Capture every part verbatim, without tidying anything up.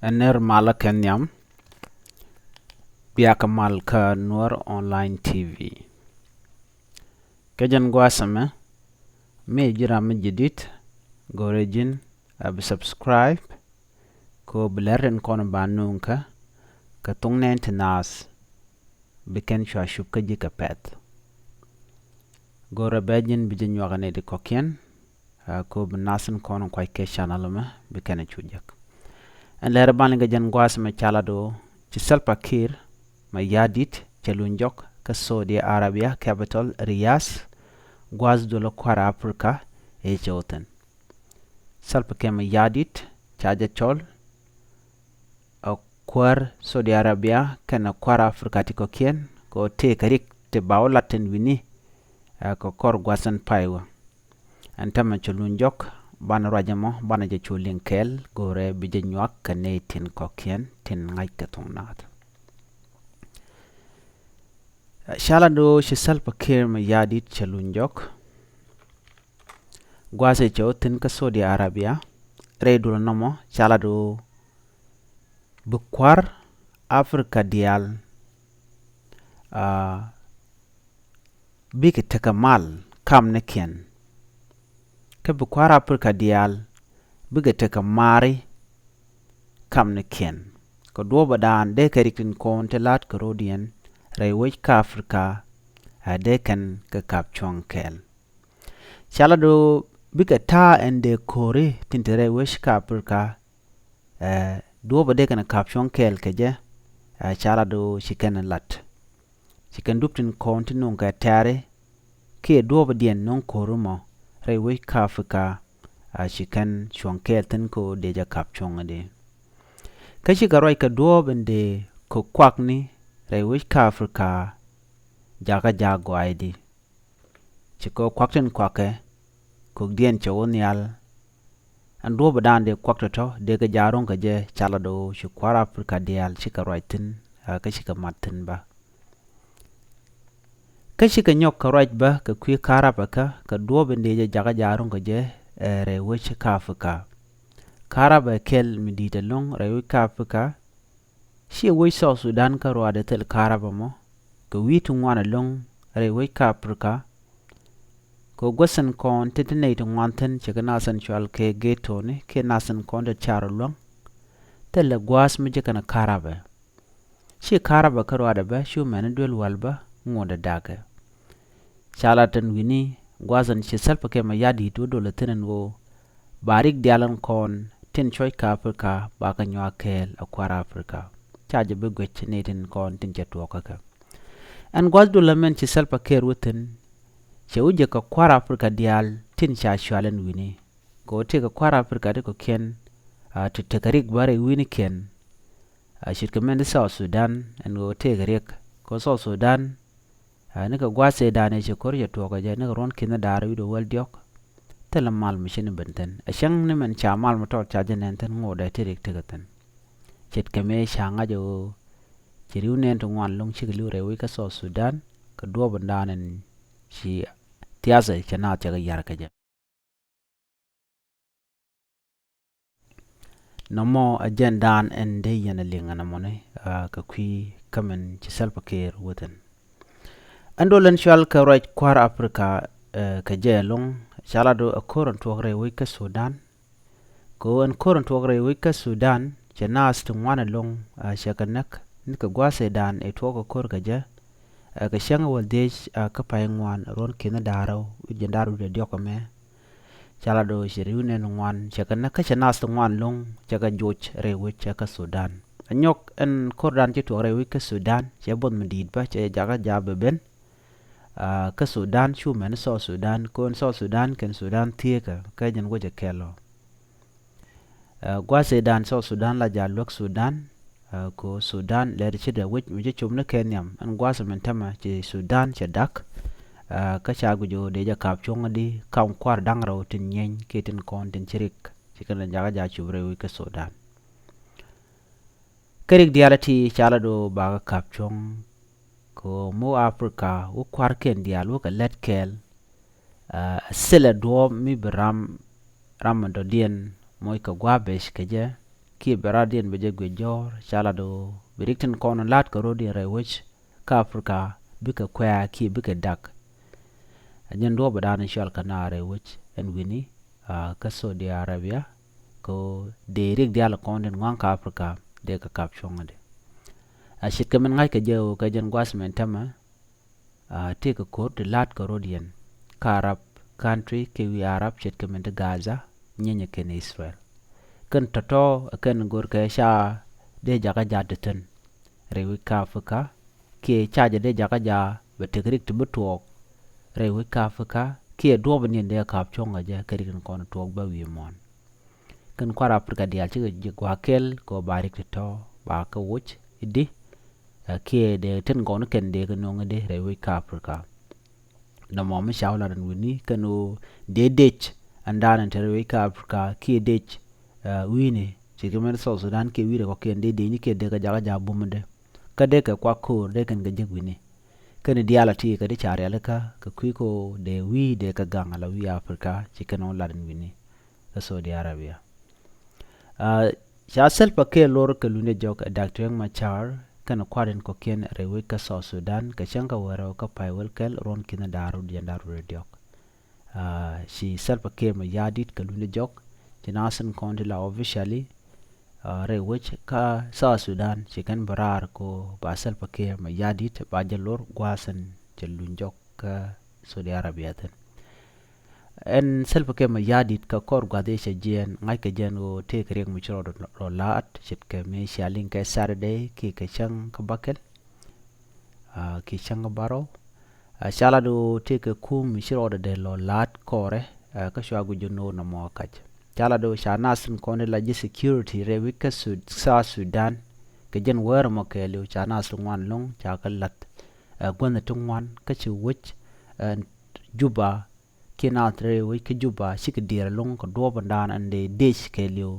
Ɛ ner malä kɛ nhiam. Biakä mal kä Nuɔr Online T V. Kɛ jɛn gua̱a̱th ɛmɛ, mi ji̱ ram mi ji̱ di̱t, go̱rɛ ji̱n a bi subscribe, kɛ ɣöö bi lɛr tin kɔn ba nuŋ kä, kɛ thuŋ nɛn ti naath, bi kɛn cua cup kä ji̱ kɛ pɛ̈th. Go̱rɛ bɛ ji̱n bi ji̱ nyuak ni ti kɔ̱kiɛn, a, kɛ ɣöö bi naath tin kɔn kuac kɛ channel ɛmɛ, bi kɛn cu jek. Ɛn lɛr ban kɛ jɛn gua̱a̱th ɛmɛ ca lat ɣöö ci Salva Kiir Mayardit cɛ luny jɔk kä Saudi Arabia capital Riyadh, gua̱a̱th duɔl kua̱r Africa ëë cɛ wä thi̱n. Salva Kiir Mayardit ca jɛ cɔl a kuäär Saudi Arabia kɛnɛ kuäär Africa ti kɔ̱kiɛn, kɛ ɣöö tëëkɛ rik ti ba wä lat tin wi̱ni, ɛ, kɛ kɔr gua̱th ɛn pay wä. Ɛn täämɛ cɛ luny jɔk, banɛ ruac ɛmɔ, banɛ jɛ cu liŋ kɛɛl, go̱rɛ bi jɛ nyuak kɛ nɛy tin kɔ̱kiɛn tin ŋa̱c kɛ thuŋ naath. Ɛ, ca lat ɣöö ci Salva Kiir Mayardit cɛ luny jɔk. Gua̱a̱th ëë cɛ wä thi̱n kä Saudi Arabia, rɛy duɔl nɔmɔ ca lat ɣöö bi kua̱r Africa diaal, a, bikɛ tekɛ mal kamnikiɛn. Kä bi kua̱r Africa diaal bikɛ tekɛ maari kamnikiɛn. Kɛ duɔ̱ɔ̱pä daan dee kɛ rik tin kɔn ti la̱t kɛ ro̱diɛn rɛy wec kä Africa, a, dee kɛn kɛ ka̱p cuɔ̱ŋ kɛɛl. Ca lat ɣöö bikɛ ta̱a̱ ɛn dee ko̱ri tin te rɛy wec kä Africa, ɛ, duɔ̱ɔ̱pä dee kɛn ka̱p cuɔ̱ŋ kɛɛl kɛ jɛ, ɛ, ca lat ɣöö ci kɛn lat. Ci kɛn dup tin kɔn ti nuŋ kɛ tɛ̈ri kiɛ duɔ̱ɔ̱pädiɛn nöŋ ko̱ri mɔ rɛy wec kä Africa, ɛ, ci kɛn cuɔ̱ŋ kɛɛl thi̱n kɛ ɣöö dee jɛ ka̱p cuɔ̱ŋ di. Kä cikɛ ruac kɛ duɔ̱ɔ̱p in dee kɛ kuakni rɛy wec kä Africa, jakä jaak gɔaaidi. Ci kɛ kuak tin kuakɛ, kökdiɛn cɛ wä nhial. Ɛn duɔ̱ɔ̱pä daan dee kuak tɔ̱tɔ̱, dee kɛ jaak ro̱ŋ kɛ jɛ, ca lat ɣöö ci kua̱r Africa diaal cikɛ ruac thi̱n, a, kä cikɛ mat thi̱n bä. Kä cikɛ nyɔk kɛ ruac bä kɛ kui̱ ka̱rapä kä, kɛ duɔ̱ɔ̱p in dee jɛ jakä jaak ro̱ŋ kɛ jɛ, ɛ, rɛy wec kä Africa. Ka̱rapä kɛl mi di̱i̱t ɛlɔ̱ŋ rɛy wec kä Africa, ciɛ wec South Sudan kä ruaadɛ thil ka̱rapä mɔ, kɛ wi̱i̱ ti ŋuan ɛlɔ̱ŋ rɛy wec kä Africa. Kɛ guäth tin kɔn tin te nɛy ti ŋuan thi̱n, ce̱tkɛ nath tin cɔal kɛ ghetto ni kiɛ nath tin kɔn te car luäŋ. Thilɛ gua̱a̱th mi ji̱ kɛn ka̱rapä. Ci ka̱rapä kä ruaadɛ bä, cu mɛn duel wal bä ŋuɔ̱tdɛ da̱kɛ. Ca lat tin wi̱ni gua̱a̱th in ci Salva Kiir Mayardit wä dolɛ thi̱n ɛn ɣöö ba rik diaal in kɔn tin cuɔ̱c kä Africa ba kɛ nyuak kɛɛl a kua̱r Africa. Ca jɛ bi guic ni tin kɔn tin cɛ tuɔɔk kä kɛ. Ɛn gua̱a̱th dolɛ mɛn ci Salva Kiir wä thi̱n, cɛ wä jek kɛ kua̱r Africa diaal tin ca cual ɛn wi̱ni. Kɛ ɣöö tëëkɛ kua̱r Africa ti kɔ̱kiɛn, a, ti tekɛ rik bä rɛy wi̱nikiɛn. A, ce̱tkɛ mɛn ti South Sudan ɛn ɣöö tëëkɛ rik. Kɛ South Sudan, a, nikɛ gua̱a̱th ëëdan ëë ci ko̱r cɛ tuɔɔk kɛ jɛ nikɛ ruɔ̱n ki̱n da̱a̱r wi̱cdɛ wäl diɔ̱k. Thilɛ mal mi ci ni ben thi̱n. A cäŋ ni mɛn ca mal mi tɔt ca jɛ nɛn thi̱n ŋotdɛ ti rik tekɛ thi̱n. Ce̱tkɛ mëë ca ŋa̱c ɛ ɣöö ci ri̱w nɛn ti ŋuan lo̱ŋ cikɛ li̱w rɛy wec kä South Sudan, kɛ duɔ̱ɔ̱p in daan ɛn ci thiathɛ cɛ naath cɛ kɛ ya̱r kɛ jɛ. Nɔmɔ ɛ jɛn daan ɛn dee yɛn ɛ liŋ ɛn ɛmɔni, a, kɛ kui̱ kä min ci Salva Kiir wä thi̱n. Ɛn dol ɛn cual kɛ ruac kua̱r Africa, ɛ, kɛ jɛ ɛlɔ̱ŋ, ca lat ɣöö ɛ ko̱r ɛn tuɔɔk rɛy wec kä Sudan. Kɛ ɣöö ɛn ko̱r ɛn tuɔɔk rɛy wec kä Sudan, cɛ naath ti ŋuan ɛlɔ̱ŋ, a, cɛ kɛ näk, nikɛ gua̱a̱th ëëdan ëë tuɔɔk kɛ ko̱r kɛ jɛ, ɛ, kɛ cäŋ wäl dhiec, a, kä pay ŋuan ruɔ̱n ki̱n da̱a̱r rɛw, wi̱c jiɛn da̱a̱r wi̱cdɛ diɔ̱k ɛmɛ. Ca lat ɣöö ci ri̱w nɛn ŋuan cɛ kɛ näk kä cɛ naath ti ŋuan lo̱ŋ cɛ kɛ joc rɛy wec cɛ kä Sudan. Ɛ nyɔk ɛn ko̱rdan ci tuɔɔk rɛy wec kä Sudan cɛ buɔth mi di̱i̱t bä cɛ jakä jaak bɛ ben. A, kä Sudan cu mɛn South Sudan, kɛ ɣöö ɛn South Sudan kɛn Sudan thieekä kä jɛn wec ɛ kɛl ɔ. Ɛ, gua̱a̱th ëëdan South Sudan la jaak luäk Sudan, ɛ, kɛ ɣöö Sudan lɛr ci dee wec mi ci cop ni kɛ nhiam, ɛn gua̱a̱th min tämɛ ci Sudan cɛ da̱k, ɛ, kä ca guic ɣöö dee jɛ ka̱p cuɔ̱ŋ di kam kua̱r da̱ŋ rɛw tin nyieny kiɛ tin kɔn tin ci rik, ci kɛn la jakä jaak cop rɛy wec kä Sudan. Kä rik diaal ti ca lat ɣöö bakä ka̱p cuɔ̱ŋ, kɛ ɣöö moc Africa wä kua̱rkiɛn diaal wä kɛ lät kɛɛl, a, thilɛ duɔ̱ɔ̱p mi bi ram, ram mi dɔ̱diɛn moc kɛ gua̱a̱th bec kɛ jɛ, kiɛ bɛ raar diɛn bɛ jɛ guic jɔ̱ɔ̱r, ca lat ɣöö bi rik tin kɔn la̱t kɛ rɔ̱diɛn rɛy wec kä Africa bikɛ kuɛ̈ɛ̈ kiɛ bikɛ dak. Ɛ jɛn duɔ̱ɔ̱p ɛ da̱a̱n cɔal kɛ naar rɛy wec ɛn wi̱ni, kä Saudi Arabia, kɛ ɣöö dee rik diaal kɔn tin ŋɔ̱a̱ŋ kä Africa dee kɛ kap cuɔ̱ŋädɛ. A ce̱tkɛ min ŋa̱ckɛ jɛ ɣöö kɛ jɛn gua̱th min tämɛ, a tëëkɛ ko̱r ti la̱t kɛ rɔ̱diɛn kä Arab country kɛ wi̱i̱ Arab ce̱tkɛ min ti Gaza, nyinyɛ kɛn Israel. Kɛn tɔ̱tɔ̱ ɛ kɛn go̱rkɛ ca dee jakä ja̱ ti thi̱n rɛy wec kä Africa, kiɛ ca jɛ dee jakä ja̱ bɛ tek rik ti bi tuɔɔk rɛy wec kä Africa, kiɛ duɔ̱ɔ̱p in diɛn dee kap cuɔ̱ŋ kɛ jɛ kɛ rik in kɔn tuɔɔk bä wi̱i̱ muɔ̱ɔ̱n. Kɛn kua̱r Africa diaal cikɛ ji̱ gua̱a̱k kɛl kɛ ɣöö ba rik ti tɔ̱ ba kɛ woc i̱di, ɛ kiɛ dee tin kɔn kɛn dee kɛ nöŋ i̱di rɛy wec kä Africa. Nɔmɔ mi ca wä lat ɛn wi̱ni kɛn ɣöö dee dec ɛn da̱a̱n ɛn te rɛy wec kä Africa kiɛ dec, ɛ wi̱ni ci kɛ mɛn South Sudan kiɛ wi̱i̱ rɛ kɔ̱kiɛn dee dec ni kiɛ dee kɛ jakä ja̱ bumdɛ. Kä dee kɛ kuak ko̱o̱r dee kɛn kɛ jek wi̱ni. Kɛn diaal a ti kɛ di ca rialikä kɛ kui̱ ko dee wi̱i̱ dee kɛ gaŋ ala wi̱i̱ Africa ci kɛn wä lat ɛn wi̱ni kä Saudi Arabia. Ca Salva Kiir lor kɛ luny dee jɔk ɛ Doctor Riek Machar kɛn kua̱r in kɔ̱kiɛn rɛy wec kä South Sudan kɛ cäŋ kä wärä kä pay wäl kɛl ruɔ̱n ki̱n da̱r rut yɛn da̱r rut diɔk. Ci Salva Kiir Mayardit kɛ luny dee jɔk ci nath in kɔn ti la officially rɛy wec kä South Sudan ci kɛn bä raar ko ba Salva Kiir Mayardit ba jɛ lor gua̱a̱th in cɛ luny jɔk kä Saudi Arabia thi̱n. Ɛn Salva Kiir Mayardit kɛ kɔr gua̱th i̱ cɛ jiɛɛn ŋa̱ckɛ jɛn ɣöö tëëkɛ riɛk mi ci rɔɔdɛ lɔ la̱a̱t ce̱tkɛ mi cia liŋ kɛ Saturday kiɛ kɛ cäŋ kä bäkɛl. Kiɛ cäŋ kä bärɔw. Ca lat ɣöö tëëkɛ kum mi ci rɔɔdɛ dee lɔ la̱a̱t kɔrɛ kä cua guic jɛ no̱o̱ŋ nɔmɔ kac. Ca lat ɣöö ca nath in kɔn in la ji̱ security rɛy wec kä South Sudan kɛ jɛn wäär ɛmɔ kɛɛliw ca nath in ŋuan lo̱ŋ ca kɛ la̱th. Ɛ guänh ti ŋuan kä ci wec ɛ Juba kiɛ naath rɛy wec kä Juba cikɛ diɛɛr ɛlɔ̱ŋ kɛ duɔ̱ɔ̱p ɛn daan ɛn dee dec kɛɛliw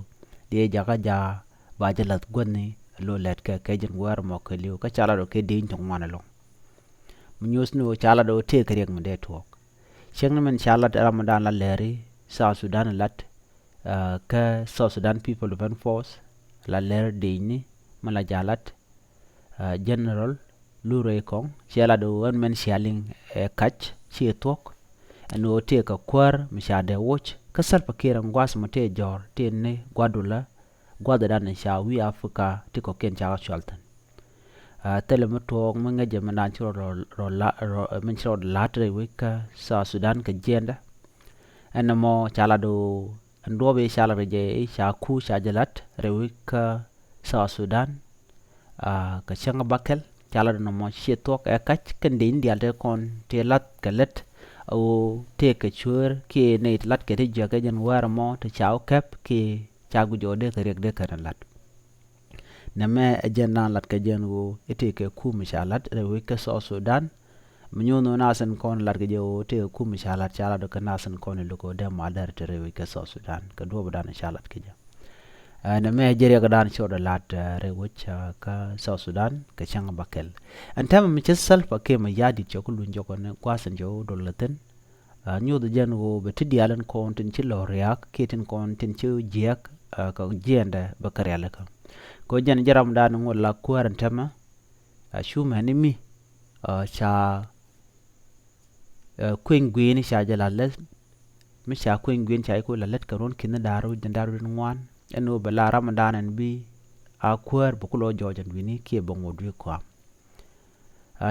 dee jakä ja̱ ba jɛ la̱th guäthni ɛlɔ lɛt kɛ kɛ jɛn wäär ɛmɔ kɛɛliw kä ca lat ɔ kɛ dec ti ŋuan ɛlɔ̱ŋ. Mi nyuɔ̱th ni ɣöö ca lat ɔ tëëkɛ riɛk mi dee tuɔɔk. Cäŋ ni mɛn ca lat ram ɛn daan la lɛri South Sudan lat kä South Sudan People Defense Force la lɛr decni mi la ja̱ lat. General Lurey Kɔŋ ciɛ lat ɣöö ɛn mɛn cia liŋ ɛ kac ciɛ thuɔ̱k. Ɛn ɣöö tëëkɛ kuäär mi ca dee woc kä Salva Kiir ɛn gua̱a̱th mi tëë jɔ̱ɔ̱r tëë ni gua̱dulä gua̱dhɛ dan ca wi̱i̱ Africa ti kɔ̱kiɛn ca kɛ cual thi̱n. Thilɛ mi tuɔɔk mi ŋäcɛ mi dan ci rɔ rɔ la rɔ min ci rɔ la̱t rɛy wec kä South Sudan kɛ jiɛndä. Ɛn ɛmɔ ca lat ɣöö ɛn duɔ̱ɔ̱p i̱ ca lat kɛ jɛ i̱ ca ku ca jɛ la̱t rɛy wec kä South Sudan. Kɛ cäŋ bäkɛl ca lat nɔmɔ ciɛ thuɔ̱k ɛ kac kɛn dec ni diaal tëë kɔn tëë la̱th kɛ lät. Ɣöö tëëkɛ cuëër kiɛ nɛy ti la̱t kɛ ti jiäk kɛ jɛn wäär ɛmɔ ti ca wä kɛp kiɛ ca guic ɣöö dee kɛ riɛk dee kɛn la̱t. Nɛmɛ ɛ jɛn daan lat kɛ jɛn ɣöö i̱ tëëkɛ kum ca la̱t rɛy wec kä South Sudan. Mi nyuuth ni wä nath in kɔn lat kɛ jɛ ɣöö tëëkɛ kum ca la̱t ca lat kɛ nath in kɔn i̱ luk ɣöö dee mal dɛr te rɛy wec kä South Sudan kɛ duɔ̱ɔ̱p dan ca lat kɛ jɛ. Nɛmɛ jɛ riɛk dan ci rɔɔdɛ la̱t rɛy wec kä South Sudan kɛ cäŋ bäkɛl. Ɛn täämɛ mi cä Salva Kiir Mayardit cɛ ku luny jɔk ni gua̱a̱th in cɛ wä dol kɛ thi̱n. Nyuuth jɛn ɣöö bɛ ti diaal in kɔn tin ci lɔ ria̱a̱k kiɛ tin kɔn tin ci jiääk kɛ jiɛɛndɛ bɛ kɛ rialikä. Kɛ jɛn jɛ ram dan ŋot la kuäär in täämɛ. Cu mɛni mi ca kueny gui̱i̱ni ca jɛ la lät. Mi ca kueny gui̱i̱ni ca jɛ ku la lät kɛ ruɔ̱n ki̱ni da̱r wi̱c da̱r wi̱c ŋuan ɛn ɣöö bɛ la ram dan ɛn bi a kuäär bɛ ku lɔ jɔɔc ɛn wi̱ni kiɛ bɛ ŋot wi̱i̱ kɔam.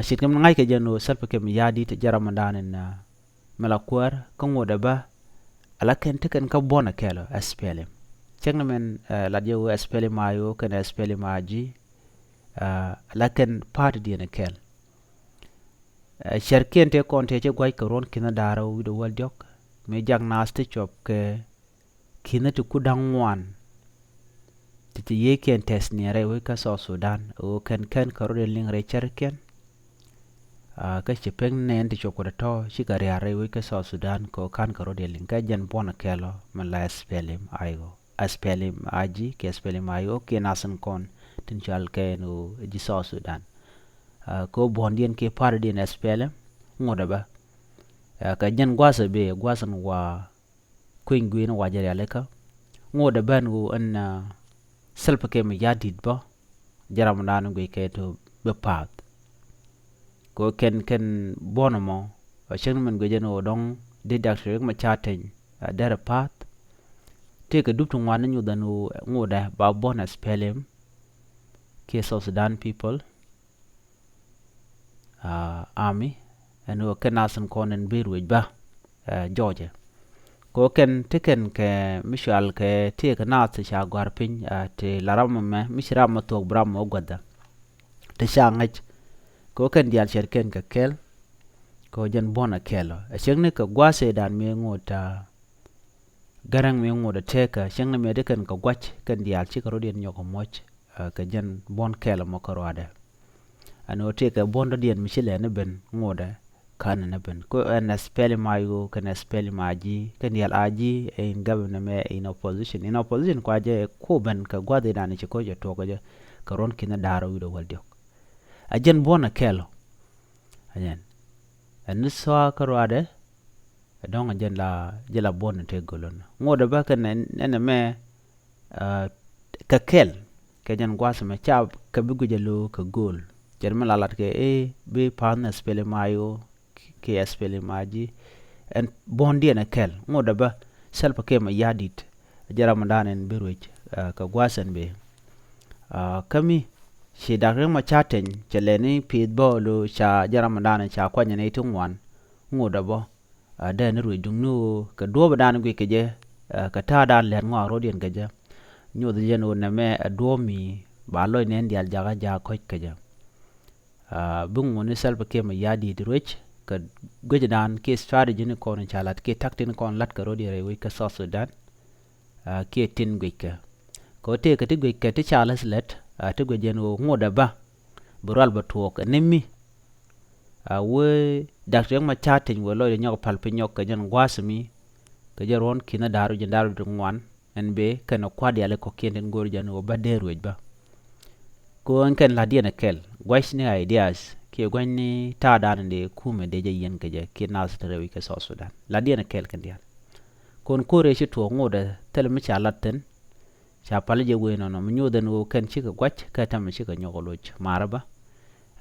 Ce̱tkɛ min ŋa̱ckɛ jɛn ɣöö Salva Kiir Mayardit jɛ ram dan ɛn mi la kuäär kä ŋot ɛ bä. Ala kɛn tekɛn kä buɔ̱n ɛ kɛl ɔ S P L M. Cäŋ ni mɛn lat jɛ ɣöö S P L M I O kɛn S P L M I G. Ala kɛn party diɛn ɛ kɛl. Cärkiɛn tëë kɔn tëë ci gua̱c kɛ ruɔ̱n ki̱n da̱rä wi̱cdɛ wäl diɔ̱k mi jak naath ti cuɔp kɛ ki̱n ti ku da̱ŋ ŋuan. Ti ti yiëëkiɛn tɛth niɛn rɛy wec kä South Sudan ɣöö kɛn kɛn kɛ rɔ̱diɛn liŋ rɛy cärkiɛn. Kä ci pek nɛn ti cuɔp kɛ tɔ̱tɔ̱ cikɛ ria̱a̱r rɛy wec kä South Sudan kɛ ɣöö ka̱n kɛ rɔ̱diɛn liŋ kä jɛn buɔ̱n kɛl ɔ min la S P L M I O, S P L M I G kiɛ S P L M I O kiɛ nath in kɔn tin cual kɛ ɛn ɣöö ji̱ South Sudan. Kɛ ɣöö buɔ̱ndiɛn kiɛ partydiɛn S P L M ŋot ɛ bä. Kɛ jɛn gua̱a̱th ɛ bee gua̱a̱th in wa kueny gui̱i̱n wa jɛ rialikä. Ŋot ɛ bä ɛn ɣöö ɛn Salva Kiir Mayardit bä, jɛ ram dan guic kɛ ti bi path. Kɛ kɛn kɛn buɔ̱n ɛmɔ, ɛ cäŋ ni mɛn guic jɛn ɣöö dɔ̱ŋ dee Doctor Riek Machar Teny, ɛ, derɛ path. Tëëkɛ dup ti ŋuan ni nyuth ɛn ɣöö ŋotdɛ ba buɔ̱n SPLM kiɛ South Sudan People, ɛ, Army, ɛn ɣöö kɛn nath in kɔn in bi ruëc bä, ɛ, jɔɔcɛ. Kɛ ɣöö kɛn ti kɛn kɛ mi cual kɛ tëëkɛ nath ti ca gɔ̱a̱r piny, ɛ, ti la ram ɛmɛ, mi ci ram ɛ thuɔ̱k bi ram ɛ guäthdä. Ti ca ŋäc. Kɛ ɣöö kɛn diaal cɛr kɛn kɛ kɛl. Kɛ ɣöö jɛn buɔ̱n ɛ kɛl ɔ. Ɛ cäŋ ni kɛ gua̱a̱th ëëdan mi ŋot, ɛ, Gäräŋ mi ŋot ɛ tëëkä, cäŋ ni mëë ti kɛn kɛ gua̱c, kɛn diaal cikɛ rɔ̱diɛn nyɔk ɛ muɔ̱c, ɛ, kɛ jɛn buɔ̱n kɛl ɛmɔ kä ruaadɛ. Ɛn ɣöö tëëkɛ buɔ̱n dɔ̱diɛn mi ci lɛɛni ben ŋotdɛ, ka̱n ni ben. Kɛ ɛn SPLM IO, kɛn SPLM IG, kɛn diaal IG, ɛ in government mɛ, in opposition. In opposition kua jɛ ku ben kɛ gua̱th ëëdan ci ko̱c ɛ tuɔɔk kɛ jɛ, kɛ ruɔ̱n ki̱n da̱r wi̱cdɛ wäl diɔ̱k. Ɛ jɛn buɔ̱n ɛ kɛl ɔ. Ɛ jɛn. Ɛn ni thua̱a̱ kä ruaadɛ, ɛ dɔ̱ŋ ɛ jɛn la, jɛ la buɔ̱n ɛ tëë go̱l ɔn. Ŋotdɛ bä kɛn ɛn, ɛn ɛmɛ, ɛ, kɛ kɛl, kɛ jɛn gua̱a̱th ɛmɛ ca kɛ bi guic ɛ lo̱o̱ kɛ go̱o̱l. Cɛ ri mi la lat kɛ i̱ bi pa̱a̱th ni SPLM IO kiɛ SPLM IG. Ɛn buɔ̱ndiɛn ɛ kɛl. Ŋotdɛ bä Salva Kiir Mayardit, jɛ ram dan ɛn bi ruëc, ɛ, kɛ gua̱a̱th ɛn bëë. Ɛ, kä mi ci Doctor Riek Machar Teny cɛ lɛni pi̱i̱th bä lo̱o̱ ca jɛ ram dan ca kuany ni ti ŋuan. Ŋotdɛ bä, ɛ, dee ni ruëc duŋ ni ɣöö kɛ duɔ̱ɔ̱p dan guic kɛ jɛ, ɛ, kɛ ta̱a̱ dan lɛt ŋɔak rɔ̱diɛn kɛ jɛ. Nyoth jɛn ɣöö nɛmɛ ɛ duɔ̱ɔ̱p mi ba lɔc nɛn diaal jakä jaak kɔ̱c kɛ jɛ. Ɛ, bi ŋuni Salva Kiir Mayardit ruëc kɛ guic dan kiɛ strategy ni kɔn ca lat kiɛ tactic ni kɔn lat kɛ rɔ̱diɛn rɛy wec kä South Sudan. Ɛ, kiɛ tin guic kɛ. Kɛ ɣöö tëëkɛ ti guic kɛ ti ca läth lät, ɛ, ti guic jɛn ɣöö ŋotdɛ bä bi rual bä tuɔɔk ɛ ni mi. Ɛ, wee Doctor Riek Machar Teny wee lɔcdɛ nyɔk pal piny nyɔk kɛ jɛn gua̱a̱th mi. Kɛ jɛn ruɔ̱n ki̱n da̱r wi̱cdɛ da̱r wi̱cdɛ ŋuan. Ɛn bëë kɛn ɛ kua̱r diaal kɔ̱kiɛn tin go̱o̱r jɛn ɣöö bä dee ruëc bä. Kɛ ɣöö ɛn kɛn la̱tdiɛn ɛ kɛl. Gua̱c ni ideas. Kiɛ gua̱c ni ta̱a̱ dan dee kumɛ dee jɛ yiɛn kɛ jɛ. Kiɛ nath te rɛy wec kä South Sudan. La̱tdiɛn ɛ kɛl kɛn diaal. Kɔn ko̱r ëë ci tuɔɔk ŋotdɛ thilɛ mi ca lat thi̱n. Ca pal jɛ wee nɔnɔ mi nyoth ɛn ɣöö kɛn cikɛ gua̱c kɛ tɛmɛ cikɛ nyɔk ɛ loc marä bä.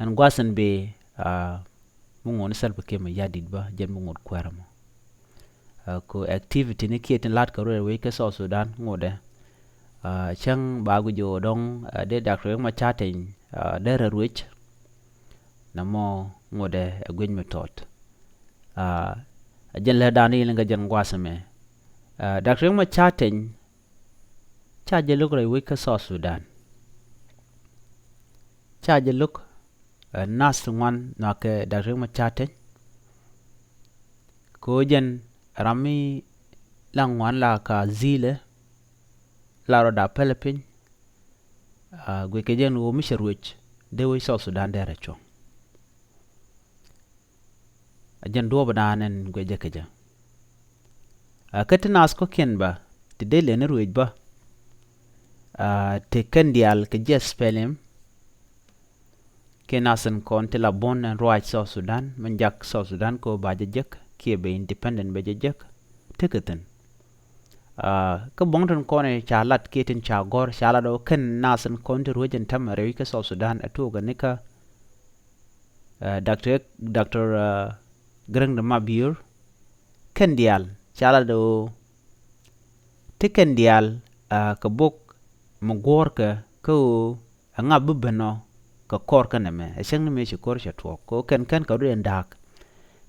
Ɛn gua̱th ɛn bëë, ɛ, mi ŋot ni Salva Kiir Mayardit bä jɛn mi ŋot kuäärä mɔ. Ɛ, kɛ activity ni kiɛ tin la̱t kɛ rɔ̱diɛn rɛy wec kä South Sudan ŋotdɛ. Ɛ, cäŋ ba guic jɛ ɣöö dɔ̱ŋ, ɛ, dee Doctor Riek Machar Teny, ɛ, dee rɛ ruëc. Nɛmɔ ŋotdɛ ɛ guic mi tɔt. Ɛ, ɛ jɛn lät dan i̱ liŋ kɛ jɛn gua̱th ɛmɛ. Ɛ, Doctor Riek Machar Teny ca jɛ lo̱k rɛy wec kä South Sudan. Ca jɛ lo̱k, ɛ, nath ti ŋuan nhɔakɛ Doctor Riek Machar Teny. Kɛ ɣöö jɛn ram mi la ŋuan la ka dhilɛ la rɔ da̱p pälɛ piny. Ɛ, guic kɛ jɛn ɣöö mi cɛ ruëc dee wec South Sudan dee rɛ cuɔ̱ŋ. Ɛ jɛn duɔ̱ɔ̱p dan ɛn guic jɛ kɛ jɛ. Ɛ, kä ti nath kɔ̱kiɛn bä ti dee lɛni ruëc bä. Ɛ, ti kɛn diaal kɛ ji̱ SPLM. Kiɛ nath in kɔn ti la buɔ̱n ɛn ruac South Sudan, min jak South Sudan kɛ ɣöö ba jɛ jek, kiɛ bɛ independent bɛ jɛ jek. Tekɛ thi̱n. Ɛ, kä buɔ̱ŋ tin kɔn ca lat kiɛ tin ca gɔ̱r ca lat ɣöö kɛn nath in kɔn ti ruëc ɛn täämɛ rɛy wec kä South Sudan ɛ tuɔɔk ɛ ni kä, ɛ, Doctor, Doctor, ɛ, Garang de Mabior. Kɛn diaal ca lat ɣöö ti kɛn diaal, ɛ, kɛ bok mi guɔ̱ɔ̱rkɛ kä ɣöö ɛŋa bi ben ɔ kɛ kɔr kä nɛmɛ. Ɛ cäŋ ni mëë ci ko̱r cɛ tuɔɔk kɛ ɣöö kɛn kɛn kɛ rɔ̱diɛn da̱a̱k.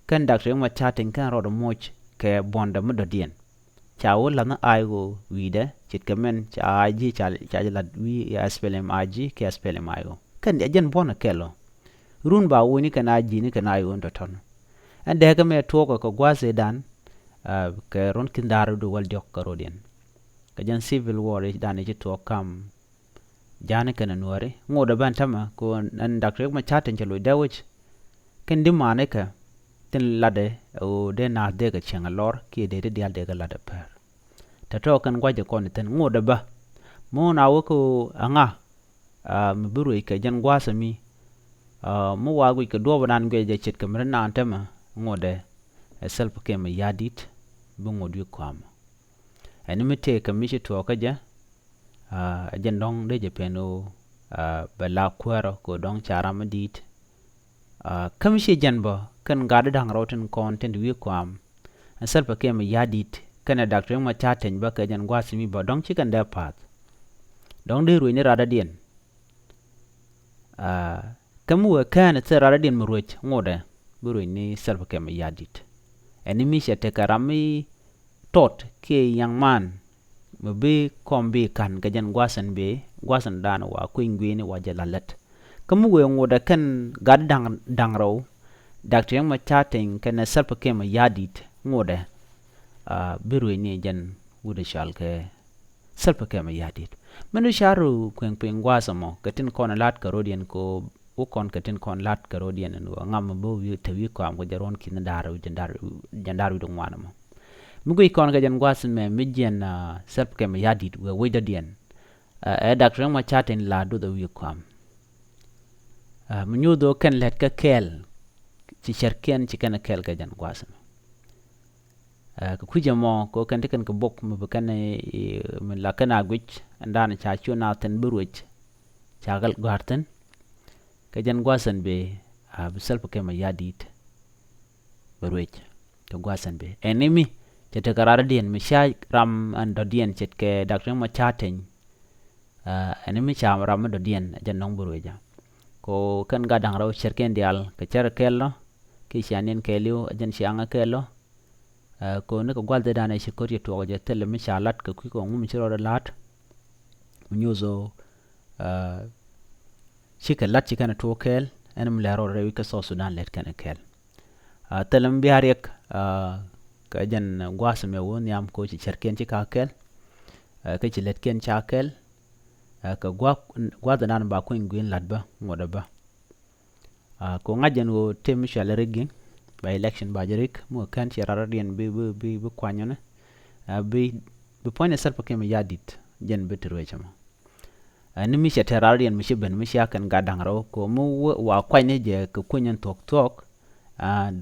Kɛn Doctor Riek Machar Teny kɛn rɔɔdɛ moc kɛ buɔ̱ndɛ mi dɔ̱diɛn. Ca wä la̱th ni IO wi̱i̱dɛ ce̱tkɛ mɛn ca IG ca, ca jɛ la̱t wi̱i̱ SPLM IG kiɛ SPLM IO. Kɛn ɛ jɛn buɔ̱n ɛ kɛl ɔ. Run ba wuni kɛn IG ni kɛn IO ni tɔ̱tɔ̱n. Ɛn dee kɛ mɛ tuɔɔk kɛ gua̱a̱th ëëdan, ɛ, kɛ ruɔ̱n ki̱n da̱r wi̱cdɛ wäl diɔ̱k kɛ rɔ̱diɛn. Kɛ jɛn civil war dan i̱ ci tuɔɔk kam ja̱a̱ni kɛnɛ nuääri. Ŋotdɛ bä ɛn täämɛ kɛ ɣöö ɛn Doctor Riek Machar Teny cɛ loc dee wec. Kɛn di̱manikɛ tin latdɛ ɣöö dee naath dee kɛ cieŋ ɛ lɔr kiɛ dee ti diaal dee kɛ latdɛ pɛr. Tɔ̱tɔ̱ kɛn gua̱cɛ kɔn thi̱n ŋotdɛ bä. Mi ɣän a wä kɛ ɣöö ɛŋa, ɛ, mi bi ruëc kɛ jɛn gua̱a̱th ɛmi. Ɛ, mi wa guic kɛ duɔ̱ɔ̱p ɛnan guic jɛ ce̱tkɛ mi ri naan täämɛ ŋotdɛ ɛ Salva Kiir Mayardit bi ŋot wi̱i̱ kɔamä. Ɛn mi tëëkɛ mi ci tuɔɔk kä jɛ, Ɛ jɛn dɔ̱ŋ dee jɛ pɛn ɣöö bɛ la kuäärä kɛ ɣöö dɔ̱ŋ ca ram mi di̱i̱t. Kä mi ciɛ jɛn bä kɛn gat di da̱ŋ rɛw tin kɔn tin ti wi̱i̱ kuam. Ɛn Salva Kiir Mayardit kɛnɛ Doctor Riek Machar Teny bä kɛ jɛn gua̱a̱th mi bä dɔ̱ŋ ci kɛn dee pa̱a̱th. Dɔ̱ŋ dee ruëëc ni radädiɛn. Kä mi wëë kään thil radädiɛn mi ruëc ŋotdɛ bi ruëc ni Salva Kiir Mayardit. Ɛn ni mi cɛ tekɛ ram mi tɔt kiɛ young man mi bi kɔm bi ka̱n kɛ jɛn gua̱a̱th ɛn bee gua̱a̱th ɛn da̱a̱n wa kui̱ny gui̱i̱ni wa jɛ la lät. Kä mi wëë ŋotdɛ kɛn gat da̱ŋ da̱ŋ rɛw Doctor Riek Machar Teny kɛnɛ Salva Kiir Mayardit ŋotdɛ bi ruëc ni jɛn wut ɛ cɔal kɛ Salva Kiir Mayardit. Mɛn du ca̱r kueŋ piny gua̱a̱th ɛmɔ kɛ tin kɔn la̱t kɛ rɔ̱diɛn kɛ wä kɔn kɛ tin kɔn la̱t kɛ rɔ̱diɛn ɛn ɣöö ŋam mi bä wi̱i̱ te wi̱i̱ kɔam kɛ jɛ ruɔ̱n ki̱n da̱r wi̱c jɛn da̱r wi̱c jɛn da̱r wi̱c di ŋuan ɛmɔ. Mi guic kɔn kɛ jɛn gua̱a̱th ɛmɛ mi jiɛn Salva Kiir Mayardit wëë wecdädiɛn. Ɛ Doctor Riek Machar Teny la duɔth ɛ wi̱i̱ kɔam. Mi nyuuth ɣöö kɛn lät kɛ kɛɛl ci cärkiɛn ci kɛn kɛɛl kɛ jɛn gua̱a̱th ɛmɛ. Kɛ kui̱c ɛmɔ kɛ ɣöö kɛn ti kɛn kɛ bok mi bi kɛn mi la kɛn a guic ɛn da̱a̱n ca cu naath thi̱n bi ruëc ca kɛ gɔ̱a̱r thi̱n. Kɛ jɛn gua̱a̱th ɛn bee bi Salva Kiir Mayardit bɛ ruëc kɛ gua̱a̱th ɛn bee. Ɛn ni mi cɛ tekɛ radädiɛn mi cia ram ɛn dɔ̱diɛn ce̱tkɛ Doctor Riek Machar Teny. Ɛn ni mi ca ram mi dɔ̱diɛn ɛ jɛn dɔ̱ŋ bi ruëc ɛ. Kɛ ɣöö kɛn gat da̱ŋ rɛw cärkiɛn diaal kɛ cär kɛɛl lɔ kiɛ ciaŋdiɛn kɛɛliw ɛ jɛn ciaŋ kɛɛl lɔ. Kɛ ɣöö ni kɛ gua̱l dhiedan ɛ ci ko̱r ci tuɔɔk jɛ thilɛ mi ca la̱t kɛ kui̱ kɛ ŋum ci rɔɔdɛ la̱t. Mi nyuuth ɣöö cikɛ la̱t ci kɛn tuɔɔk kɛɛl ɛn mi lɛr rɔɔdɛ rɛy wi̱c kä South Sudan lät kɛn kɛɛl. Thilɛ mi bia riɛk kɛ jɛn gua̱a̱th ɛmɛ wä nhiam kɛ ɣöö ci cärkiɛn ci ka kɛɛl. Kä ci lätkiɛn ca kɛɛl. Kɛ gua̱a̱th ɛnan ba kueny gui̱n la̱t bä ŋotdɛ bä. Kɛ ŋa̱c jɛn ɣöö tëë mi cɔal ɛ rigging, ba election ba jɛ rik mi wä kään ci radädiɛn bi bi bi bi kuanyɔni. Bi bi puɔ̱ny ɛ Salva Kiir Mayardit jɛn bi ti ruëc ɛmɔ. Ni mi cɛ tɛr radädiɛn mi ci ben mi cia kɛn gat da̱ŋ rɛw kɛ ɣöö mi wa kuany ni jɛ kɛ kueny ɛn thuɔ̱k thuɔ̱k.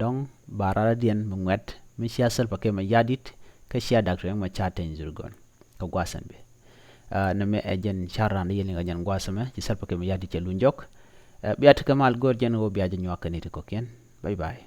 Dɔ̱ŋ ba radädiɛn mi ŋuɛ̈t mi cia Salva Kiir Mayardit kä cia Doctor Riek Machar Teny Dhurgon kɛ gua̱a̱th ɛn bee. Nɛmɛ ɛ jɛn ca̱r raan di yɛn liŋ ɛ jɛn gua̱a̱th ɛmɛ ci Salva Kiir Mayardit cɛ luny jɔk. Bia tekɛ mal go̱o̱r jɛn ɣöö bia jɛ nyuak kɛ ni ti kɔ̱kiɛn. Bye bye.